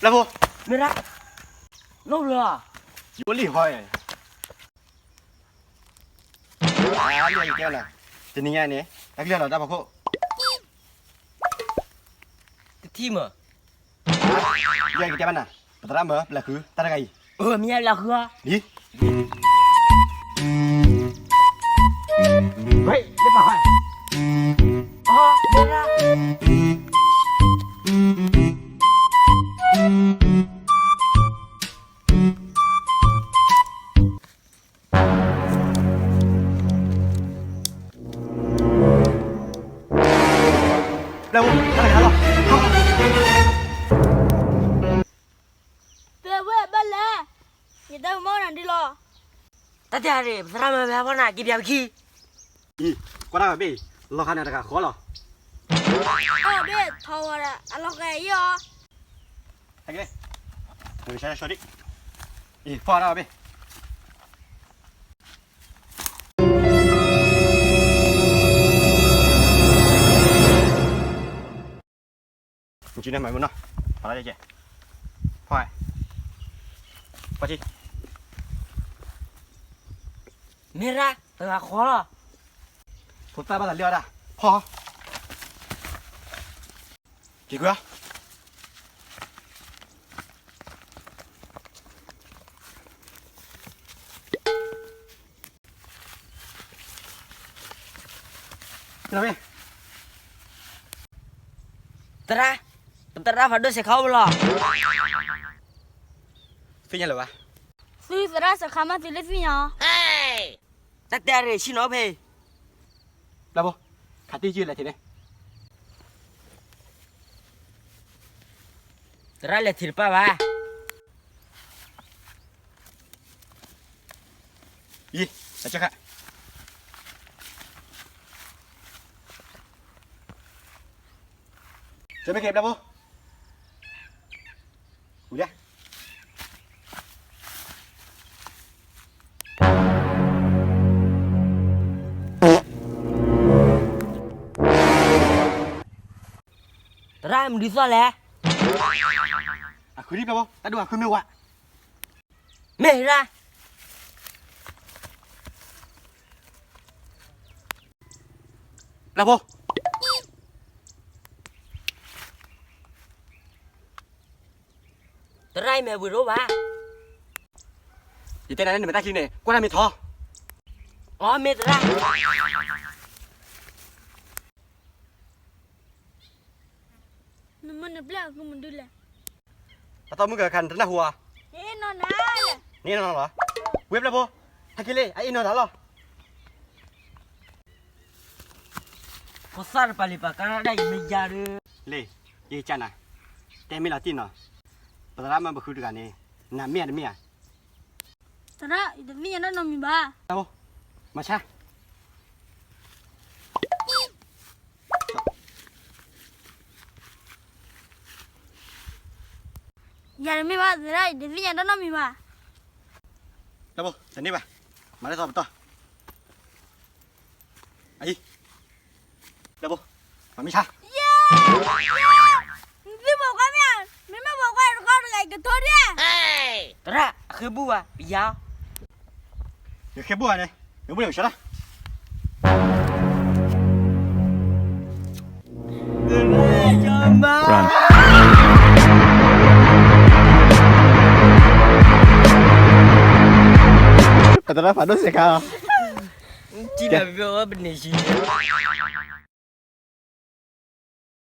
လၢဖိ, မ့ၢ်ဒၣ်, လိၣ်လီၤ, ယအိၣ်လံဟီ, လၢယတဲနၤ, တနံၤညါန့ၣ် တၢ်ကလၢလီၤတၢ်ဖီခိၣ်, တထံၣ်မး, ယကတဲဘၣ်နၤ, ပသရၣ်မၢပျၢၤဃုတၢ်တဂၤအံၤ, မ့ၢ်ယပျၢၤဃုဧါ, လံ ဝဲ, လၢပှၤ, အီ မ့ၢ်ဒၣ်, ပျဲဝဲဘၣ်လဲၣ်, ယတၢ်မၤနၤဒ်လီၤ, တၢ်တဲရ့ၣ် ပသရၣ်မၢဖဲဖီနၤ က့ၤပျးပခံ, အံၤ, ကွၢ်တၢ်ဝဲဘ့ၣ်, လီၤဃာ်နၤတဂၤဃီလီၤ, အီဘ့ၣ်ထီဝဲဒၣ် အလီၤဃာ်အံၤအီၤ, ဟဲက့ၤ, ဂ့ၤဆၢဆၢဒံး, အံၤ ဖီတၢ်ဝဲဘ့ၣ် နကန့ၣ်မၤမုၢ်နီၤ, ဖီလၢကဲ, ဖီ, ဖီက့, မ့ၢ်ဒၣ် တဂၤဃီလီၤ, ဖိသၣ်ဘၣ်သးလၢအီၤဒၣ်, ဖီ, က့ၤကွံာ်, သရၣ်, ပသရၣ်ဖးဒိၣ်စဲးခါအိၣ်လီၤ, သ့ၣ်ညါလၢၤဘၣ်, သုသရၣ်စဲးခါမးသုလၢသ့ၣ်ညါ, တၢ်တဲရ့ၣ်ဆံနီၤဖဲ, ဘျါဘိ, ခးတံၢ်ကံၢ်လဲၤထံးန့ၣ်, သရၣ်လဲၤထံးတပၣ်ဘၣ် ယံၤ, အစခါ, ကမ့ၢ်က့ၤဘျါဘိ, ဝံၤလၢ သရၣ်မနုၤသီၣ်လဲၣ်, အဃုဒံးဘျါဘိ, တၢ်ဒိၣ်အဃုမ့ၢ်ဝဲ, မ့ၢ်ရၣ် ဘျါဘိ, သရၣ်အံၤမ့ၢ်ဝံၤရိဘၣ်, ယတဲနၤန့ၣ် နမဲာ်တၢ်ချံန့ၣ် ကွၢ်တၢ်မ့ၢ်ထီ, အီ မ့ၢ်သရၣ် နမ့ၢ်နပျဲၢ်အဃုမနုၤလဲၣ်, ပသီမုၢ်ကခါနတနၢ်ဟူဧါ, နအ့ၣ်နီၢ်နၤ, နအ့ၣ်နီၢ်လီၤ, ဝ့ၢ်ဘျါဘိ, ဟဲက့ၤလံ အအ့ၣ်နီၢ်နၤလီၤ, ဖိသၣ်တပာ်လံၤပာ်ကါဒၣ်ယမ့ၢ်ယါဒီး, လံ, ယကနၤ, တဲမ့ၢ်လီၤတံၢ်နီၤ, ပသရၣ်မၢပဃုတဂၤန့ၣ်, နမ့ၢ်ဧါတမ့ၢ်ဧါ သရၣ် ယတသ့ၣ်ညါတၢ်နီတမံၤဘၣ်, မၤဆါ, ယၤတမ့ၢ်ဘၣ်သရၣ် ယတသ့ၣ်ညါတၢ်နီတမံၤဘၣ်, တန့ၢ်ဘၣ်, မၤလၢသီပတီၢ် အံၤ, လၢဘိ, မၤမ့ၢ်ဆါ, သုပိာ်ခွါမ့ၢ်, မ့မ့ၢ်ပိာ်ခွါတခီတဂၤအံၤကထိဒၣ်, သရၣ် အဃ့ဘူၣ်ဘၣ် ပယါ, ယဃ့ဘူၣ်ဘၣ်န့ၣ်, ယဘူၣ်န့ၣ်ကဆါလီၤ ပသရၣ်ဖးဒိၣ်စဲးခါလီၤ, ကံၣ်လၢပဝဲပန့ၢ်ဆံးန့ၣ်